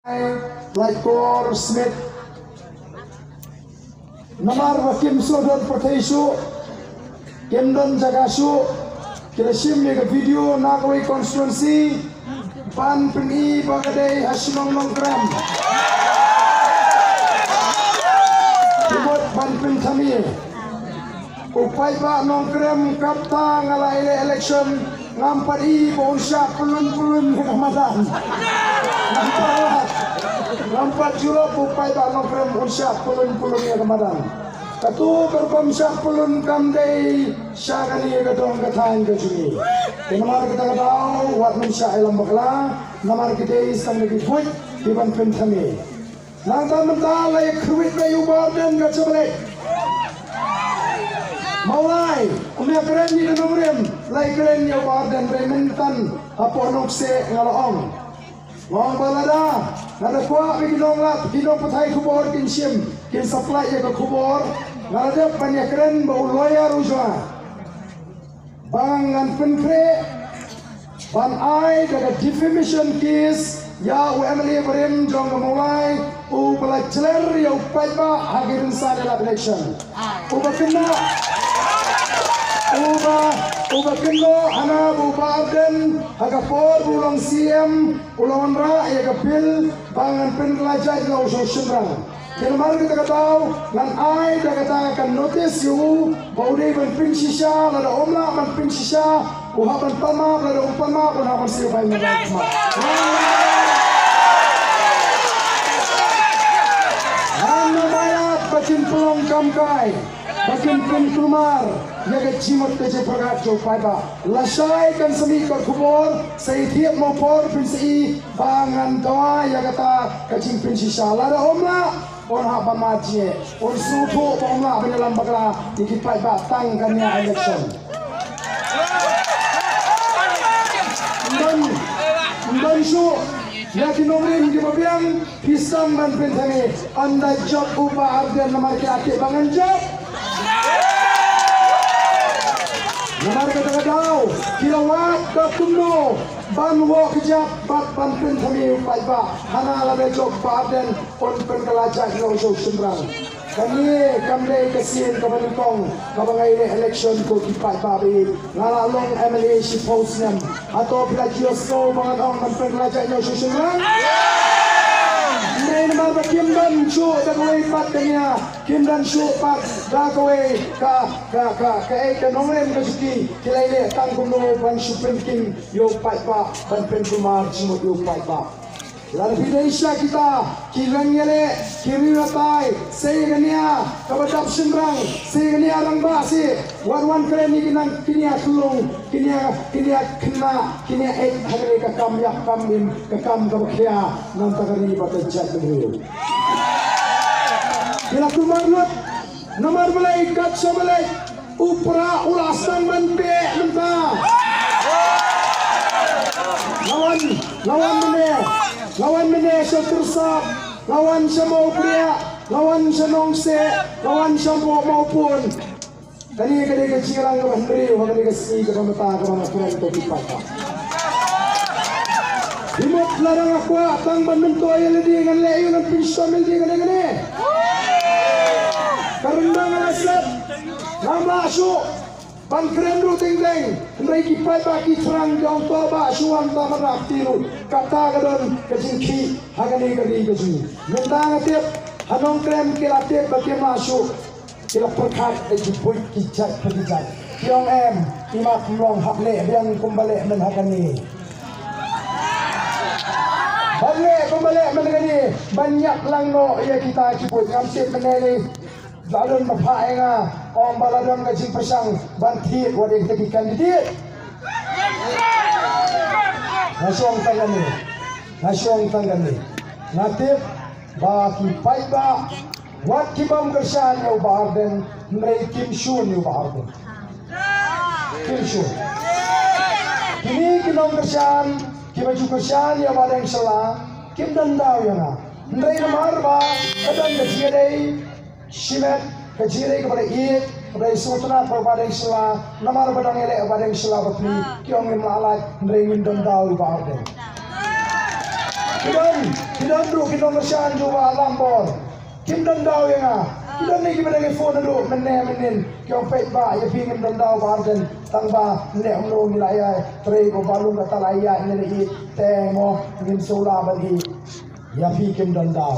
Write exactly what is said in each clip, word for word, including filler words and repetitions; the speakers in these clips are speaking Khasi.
Laitkor Smith. Namar ba kim sngewdon pyrthei shuh, kim don jaka shuh, ki la shim ïa ka video na kawei constituency ban pyni ba ka dei ha shnong Nongkrem. Ki mut ban pynthame. U paidbah Nongkrem, kata nga la ïaleh election, ngam pat i ba un shah pyllun pyllun ïa ka madan. Ngam pat wad, ngam pat ju lap u paidbah Nongkrem un shah pyllun pyllun ïa ka madan. Katu ka rukom shah pyllun kam dei sha kane ka dong ka thaiñ ka jong ngi. Te namar kata ka daw wat nym shah ïalam bakla, namar ki dei tang da ki buit ki ban pynthame. Nangta mynta la ïa kyrwit beit u Bah Ardent ka Jabalek. Mawlai, um ïa kren ïa ka nongrim, la ïa kren ïa u Bah Ardent beit mynta hapoh Nongkseh nga la ong. Nga ong ba lada nga da kwah ba ki nonglap, ki nongpathai khubor kin shim, kin supply ïa ka khubor, nga la dep ban ïa kren bad u lawyer u jong nga ba ngan pynkhreh ban ai da ka defamation case ïa u M L A barim jong ka Mawlai, u ba la jler ïa u paidbah ha ki rynsan ïalap election. U ba kynnoh, u ba, u ba kynnoh hana ba u Bah Ardent ha ka por ba u long C M, u la wanrah ïa ka bill ba ngan pynkylla jait noh u shynrang. Te namar kata ka daw ngan ai da kata ka notice ïa u ba u dei ban pynshisha, lada um lah ban pynshisha u hap ban pan map, lada um pan map un hap ban siew bai. Ngan ym ïaid ba kin pynlong kam kai, ba kin pynkulmar ïa ka jingmut ka jingpyrkhat jong u paidbah. Lashai kan sa mih ka khubor, sa ïathied mo por phin sa i ba ngan dawa ïa kata ka jingpynshisha. Lada um lah, un hap ban mad jingeh, un sngewthuh ba um lah ban ïalam bakla ïa ki paidbah tang kane ka election. Ym don, ym don shuh ïa ki nongrim kiba biang, phi sdang ban pynthame. Ynda jop u Bah Ardent namar ki la tip ba ngan jop. Namar kata ka daw ki la wad da kumno ban wad kjat bad ban pynthame u paidbah. Hana lada jop u Bah Ardent un pynkylla jait noh u shynrang. Kane kam dei ka sien kaba nyngkong kaba nga ïaleh election ko ki paidbah ba ïeit. Nga la long M L A shiphew snem. Hato phi la ju ïohsngew ba ngan ong ban pynkylla jait noh u shynrang? Hynrei namar ba kim don shuh da kawei pat ka nia, kim don shuh pat da kawei ka, ka, ka, kaei ka nongrim ka jong ki, ki la ïaleh tang kumno ban shu pynking ïa u paidbah, ban pynkulmar jingmut ïa u paidbah. Lada phi dei sha kita ki rangïaleh, ki riewbatai, sa ïa ka nia kaba dap shynrang, sa ïa ka nia rangbah seh, wat wan kren ïa ki nang ki nia khyllung, ki nia, ki nia khynnah, ki nia eit ha kane ka kam ïap kam im, ka kam kaba khia na ka bynta ka ri bad ka jaitbynriew. Ki la kulmar lut. Namar balei, kat sha balei, u Prah u la sdang ban beh mynta. Nga wan, nga wan mynne, nga wan mynne sha Tyrsap, nga wan sha Mawphriah, nga wan sha Nongkseh, nga wan sha Mawpun. Kane ka dei ka jingrang kaba hynriew ha kane ka sngi kaba mynta kaba nga kren to ki paidbah. Hi mut lada nga kwah tang ban myntoi ïa lade ngan leh ïa u, ngan pynshitom ïa lade kane kane. Ka ryndang ka la slem. Ngam lah shuh ban kren ruh teng teng. Hynrei ki paidbah ki thrang, ki ong to Bah shu wan, ta ban rah kti ruh. Kata ka don ka jingkhih ha kane ka ri ka jong ngi. Mynta nga tip ha Nongkrem ki la tip ba kim lah shuh. Ki la pyrkhat da ki buit ki jait pa ki jait. Ki ong em, i Mat Mlong hap leh biang kumba leh mynta ha kane. Ban leh kumba leh mynta ha kane, ban ñiap lang noh ïa kita ki buit. Ngam tip mynne lei la don ba phah ïa nga, ong ba la don ka jingpyrshang ban thied wat ïa kita ki candidate. Nga shong tang kane, nga shong tang kane. Nga tip ba ki paidbah wat ki bym kyrshan ïa u Bah Ardent, hynrei kim shun ïa u Bah Ardent. Kim shun. Kine ki nongkyrshan kiba ju kyrshan ïa u Bah Deng Shylla kim don daw ïa nga. Hynrei namar ba ka don ka jingïadei shimet, ka jingïadei kaba la ïeit, kaba la ïasngewtynnat bad u Bah Deng Shylla, namar ba dang ïaleh u Bah Deng Shylla bapli, ki ong ngim lah lait, hynrei ngim don daw ïa u Bah Ardent. Ki don Ki don ruh ki nongkyrshan jong u Bah Lambor. Kim don daw ïa nga. Ki don ne kiba dang phone ruh mynne mynnin. Ki ong peit ba ïa phi ngim don daw Bah Ardent. Tang ba ne umno ngi la ïa trei ba balum kata la ïa ngi la ïa te mo ngim sula ban ïa. Ïa phi kim don daw.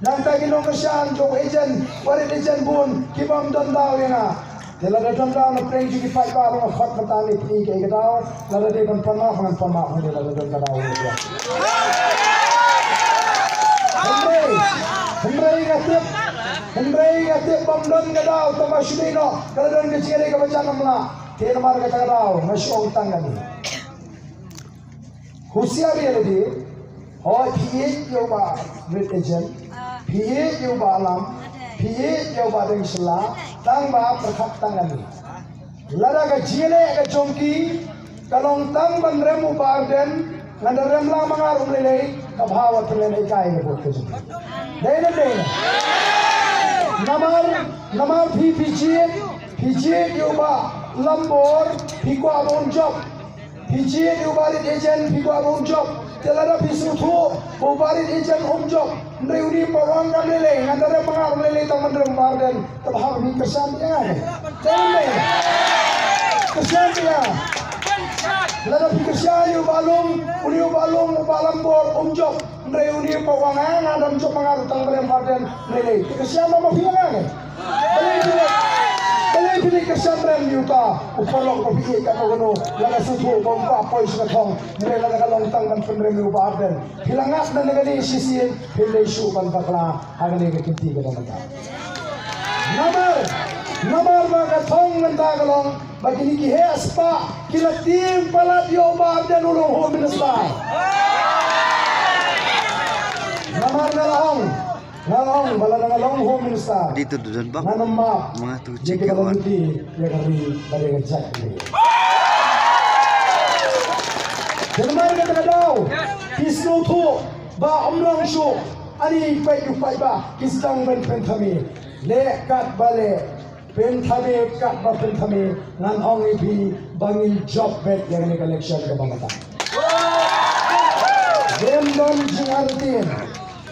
Nangta ki nongkyrshan jong agent, warit agent bun, ki bym don daw ïa nga. Te lada don daw na pdeng jong ki paidbah ruh nga khot mynta ngi pyni kaei ka daw, lada dei ban pan map ngan pan map, hynrei lada don ka daw ruh. Hynrei, hynrei nga tip, hynrei nga tip bym don ka daw, tang ba shu dei noh, ka la don ka jingïadei kaba jan ym lah. Te namar kata ka daw, nga shu ong tang kane. Husiar ïa lade, hooid phi ïeit ïa u Bah Rit Agent, phi ïeit ïa u Bah Lam, phi ïeit ïa u Bah Deng Shylla, tang ba pyrkhat tang kane. Lada ka jingïaleh ka jong ki ka long tang ban rem u Bah Ardent, ngan da rem lang ma nga ruh ym lei lei, ka bha wat pynlehnohei ka vote ka jong ki. Dei ne dei? Namar, namar phi phi jied, phi jied ïa u Bah Lambor, phi kwah ba un jop. Phi jied ïa u Bah Rit Agent, phi kwah ba un jop. Te lada phi sngewthuh ba u Bah Rit Agent um jop, hynrei uni u Bah Wang kam lei lei, ngan da rem ma nga ruh ym lei lei tang ban rem u Bah Ardent. Te bha ba phi kyrshan ïa nga. Te ym lei. Kyrshan ïa nga. Lada phi kyrshan ïa u Bah Lum, uni u Bah Lum, u Bah Lambor um jop. Hynrei uni u Bah Wang, eh, ngan da rem jop ma nga ruh tang ban rem u Bah Ardent. Ym lei lei. Te kyrshan ma phi ïa nga ne. Balei phi leh, balei phi leh kyrshan rem ïa uta u paralok ba phi ïeit katno katno, la ka sngewthuh ba um kwah poi sha ka thong, hynrei lada ka long tang ban pynrem ïa u Bah Ardent, phi la ngat na kane shisien, phi lei shuh ban bakla ha kane ka kynti kaba mynta. Namar, namar ba ka thong mynta ka long ba kine ki heh spah ki la tieng palat ïa u Bah Ardent u long Home Minister. Namar nga la ong, nga la ong ba lada nga long Home Minister, ngan ym map ïa kiba la lynti ïa ka ri bad ïa ka jaitbynriew. Te namar kata ka daw, phi sngewthuh ba ym long shuh, ani paid u paid ba ki sdang ban pynthame. Leh katba leh, pynthame katba pynthame, ngan ong ïa phi ba ngin jop bet ïa kane ka election kaba mynta. Ngim don jingartatien.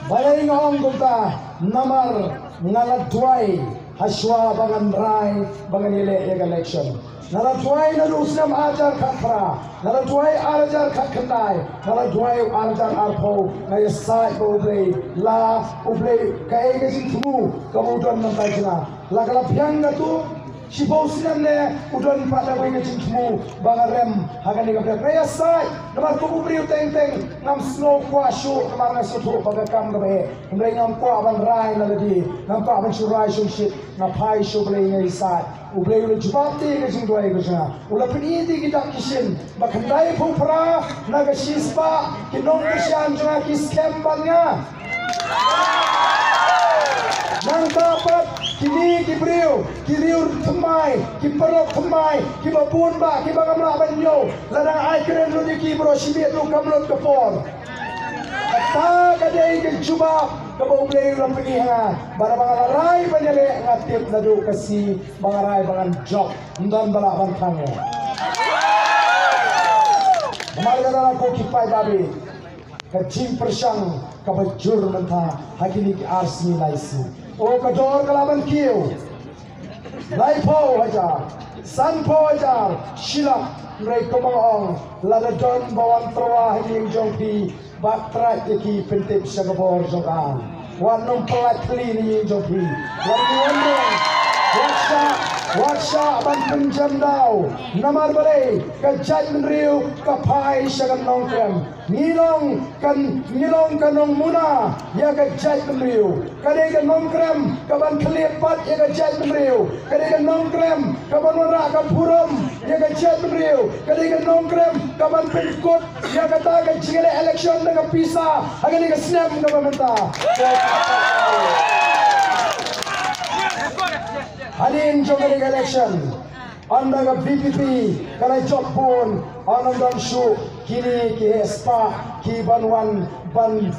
Balei nga ong kumta? Namar nga la duwai hashwa ba ngan rai ba ngan ïaleh ïa ka election. Nga la duwai naduh u snem ar hajar khatphra, nga la duwai ar hajar khatkhyndai, nga la duwai ar hajar arphew, nga ïasaid ba U Blei, la U Blei kaei ka jingthmu kaba u don mynta jong nga. La ka la biang katto shiphew snem ne u don pat da kawei ka jingthmu ba nga rem ha kane ka pdeng. Nga ïasaid namar kum u briew teng teng ngam sngew kwah shuh namar nga sngewthuh ba ka kam kaba heh. Hynrei ngam kwah ban rai na lade, ngam kwah ban shu rai shongshit, nga phai sha U Blei nga ïasaid. U Blei u la jubab te ka jingduwai ka jong nga. U la pyni te ki dak ki shin ba khyndaiphew phra na ka shispah ki nongkyrshan jong nga ki skhem bad nga. Nangta pat kine ki briew, ki riew thymmai, ki paralok thymmai, kiba bun bah, kiba ngam lah ban ñiew, lada nga ai kren lut ïa ki baroh shibit ruh kam lut ka por. Kata ka dei ka jubab kaba U Blei u la pyni ha nga, ba haba nga la rai ban ïaleh nga tip naduh ka sngi ba nga rai ba ngan jop, ym don ba lah ban thang ïa nga. Namar kata ko ki paidbah, ka jingpyrshang kaba jur mynta ha kine ki ar sngi lai sngi. O ka dor ka lah ban kiew laiphew hajar, sanphew hajar, shi lak, hynrei kumba nga ong, lada don ba wan tyrwa ha ïing jong phi, bad trai ïa ki, pyntip sha ka bor jong ka. Wat nym pyllait thylli na ïing jong phi. Wat nym wan rong. Wat shah, wat shah ban pynjem daw. Namar balei? Ka jaitbynriew ka phai sha ka Nongkrem. Ngi long ka, ngi long ka nongmuna ïa ka jaitbynriew. Ka dei ka Nongkrem kaban khyllipmat ïa ka jaitbynriew. Ka dei ka Nongkrem kaban wanrah ka burom ïa ka jaitbynriew. Ka dei ka Nongkrem kaban pynkut ïa kata ka jingïaleh election da ka pisa ha kane ka snem kaba mynta. Hadien jong kane ka election, ynda ka V P P ka la jop bun, ym don shuh kine ki heh spah kiban wan ban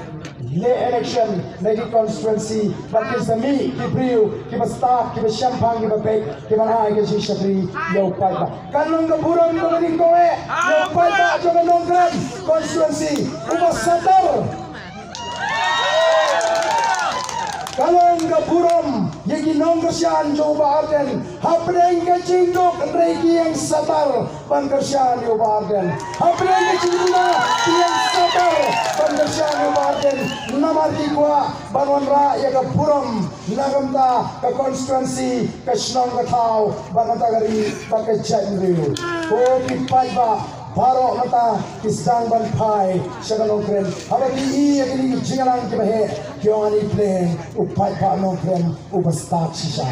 leh election na ki constituency, bad kin sa mih ki briew kiba stad, kiba shemphang, kiba beit, kiban ai ka jingshakri ïa u paidbah. Kan long ka burom kaba nyngkong eh ïa u paidbah jong ka Nongkrem constituency, uba sdang. burom ïa ki nongkyrshan jong u Bah Ardent. Hapdeng ka jingduk hynrei ki ïeng satar ban kyrshan ïa u Bah Ardent. Hapdeng ka jingduna ki ïeng satar ban kyrshan ïa u Bah Ardent. Namar ki kwah ban wanrah ïa ka burom na ka bynta ka constituency, ka shnong ka thaw, bad na ka bynta ka ri bad ka jaitbynriew. Ko ki paidbah baroh mynta ki sdang ban phai sha ka Nongkrem. Haba ki ïohi ïa kine ki jingïalang kiba heh, ki ong, "Ani pleng, u paidbah Nongkrem uba stad shisha.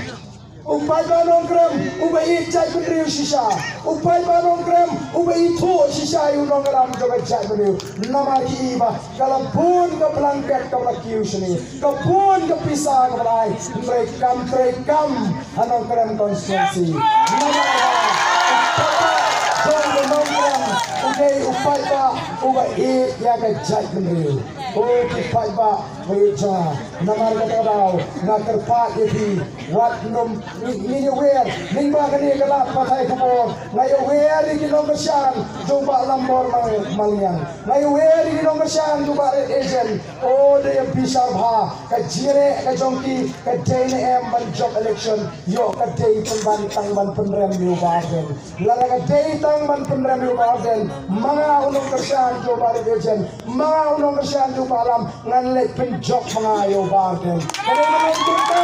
U paidbah Nongkrem uba ïeit jaitbynriew shisha. U paidbah Nongkrem uba ithuh shisha ïa u nongïalam jong ka jaitbynriew." Namar ki ïohi ba ka la bun ka blanket kaba la kiew shane, ka bun ka pisa kaba la ai, hynrei kam treikam ha Nongkrem constituency. Namar ba u paidbah jong ka Nongkrem u dei u paidbah uba ïeit ïa ka jaitbynriew. Ko ki paidbah ba ïeit jong nga, namar kata ka daw nga kyrpad ïa phi, wat nym, ngin, ngin ïawer, lyngba kane ka lad pathai khubor, nga ïawer ïa ki nongkyrshan jong u Bah Lambor Mal-, Malngiang. Nga ïawer ïa ki nongkyrshan jong u Bah Red Agent. O, dei ïa bishar bha, ka jingïaleh ka jong ki ka dei ne em ban jop election? Ïoh, ka dei pynban tang ban pynrem ïa u Bah Ardent. Lada ka dei tang ban pynrem ïa u Bah Ardent, ma nga u nongkyrshan jong u Bah Red Agent, ma nga u nongkyrshan jong u Bah Lam, ngan leit pynjop ma nga ïa u Bah Ardent. Ka dei ban pynta,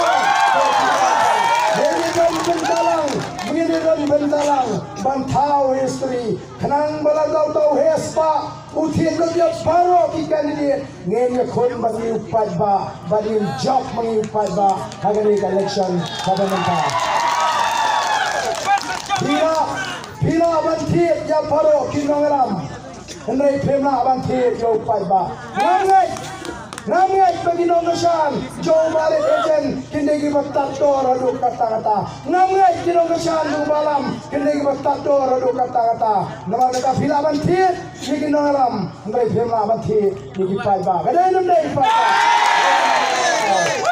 dei ban pynta lang, ngin ïa ban pynta lang ban thaw history. Khnang ba lada uta u heh spah u thied lut ïa baroh ki candidate, ngin ïakhun ma ngi u paidbah bad ngin jop ma ngi u paidbah ha kane ka election kaba mynta. Phi lah, phi lah ban thied ïa baroh ki nongïalam, hynrei phim lah ban thied ïa u paidbah. Ngam ngeit, ngam ngeit ba ki nongkyrshan jong u Bah Red Agent kin dei kiba tad dor haduh katta katta. Ngam ngeit ki nongkyrshan jong u Bah Lam kin dei kiba tad dor haduh katta katta. Namar kata phi lah ban thied ïa ki nongïalam, hynrei phim lah ban thied ïa ki paidbah. Ka dei ne ym dei paidbah?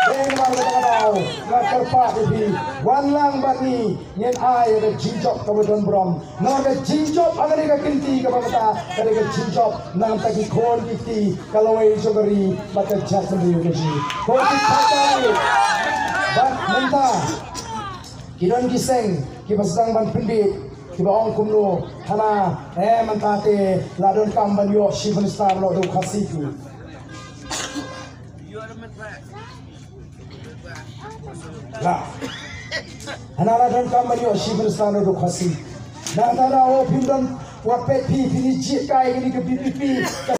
Dei, namar kata ka daw nga kyrpad ïa phi, wan lang bad ngi, ngin ai ïa ka jingjop kaba don burom. Namar ka jingjop ha kane ka kynti kaba mynta ka dei ka jingjop na ka bynta ki khun ki kti, ka lawei jong ka ri bad ka jaitbynriew ka jong ngi. Ko ki paidbah, bad mynta ki don ki seng kiba sdang ban pynbeit, kiba ong kumno, hana, eh, mynta te la donkam ban ïoh Chief Minister noh da u Khasi. La, hana la donkam ban ïoh Chief Minister noh da u Khasi. Nangta da, o, phim don, wat peit phi, phin ïa jied kai kane ka V P P, ka